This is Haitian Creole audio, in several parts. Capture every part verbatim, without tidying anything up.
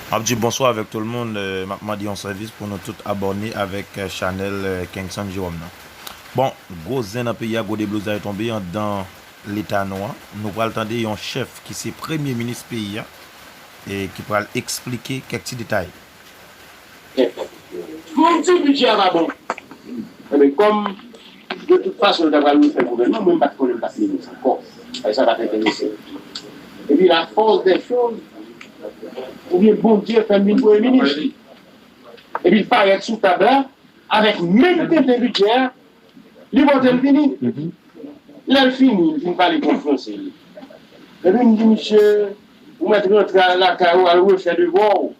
M ap di bonswa avèk tout moun. Euh, m ap mande yon sèvis pou nou tout abòne avèk, euh, chanèl, euh, Kengson Jerome nan. Bon, gwo zen nan peyi a, gwo deblozay tonbe anndan leta nou an. Nou pral tande yon chèf ki se premye minis peyi a, e ki pral eksplike kèk ti detay. Mwen di bidjè a pa bon. Ebyen, kòm de tout fason, yo ta pral refè gouvènman, mwen, m pa t konnen, m pa t minis ankò. Sa pa t enterese m. Epi, la force des choses, oubyen Bondye fè m vin premye minis. Epi, l parèt sou tab la, avèk menm tenten bidjè a, li pote l vini. Lè l fini, li fin pale kont franse li. Epi, m di, misye, ou mèt rantre lakay ou, al refè devwa w.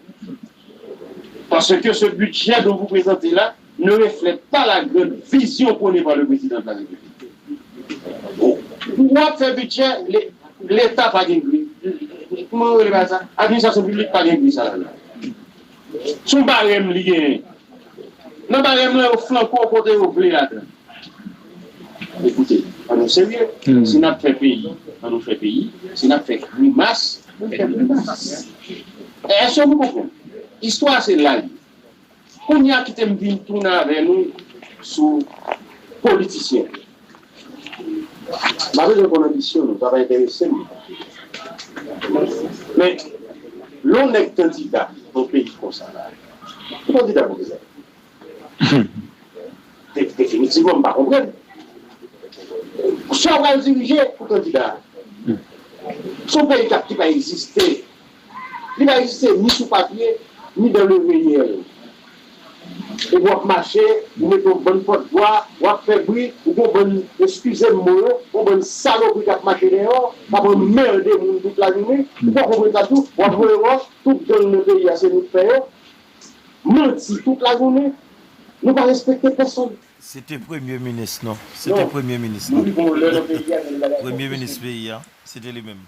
Parce que ce budget dont vous présentez là ne reflète pas la grande vision prônée par le président de la République. Ou ap fè bidjè, le- Leta pa gen gri. Kòman yo rele bagay sa? Administrasyon piblik pa gen gri sa la. Se yon barèm li genyen. Nan barèm lan, yo flanke w kote yo vle ladan. Ekoute, ann nou serye. Si n ap fè peyi, ann nou fè peyi. Si n ap fè grimas, ann fè grimas. Èske nou konprann? Istwa se la li ye. Kounye a kite m vin tounen avè nou sou politisyen. M pa bezwen konn anbisyon nou, sa pa enterese m. Men, lè yon nèg kandida nan yon peyi konsa la, ki kandida pou bezwen? De- Definitivman, m pa konprann. Sa w pral dirije pou kandida a? Se yon peyi k ap ki pa egziste. Li pa egziste ni sou papye, ni dans le réel. Epi w ap mache, ou mete yon bann pòtvwa, w ap fè bri, ou gen yon bann, eskize m mo yo, yon bann salopri k ap mache dèyè w, k ap anmède moun tout lajounen, ou pa konprann sa tou, w ap voye wòch, tout gang nan peyi a se nou k fè yo, manti tout lajounen, nou pa respekte pèsonn. Se te premye minis, non. Se te premye minis, non. Premye minis peyi a, se te li menm.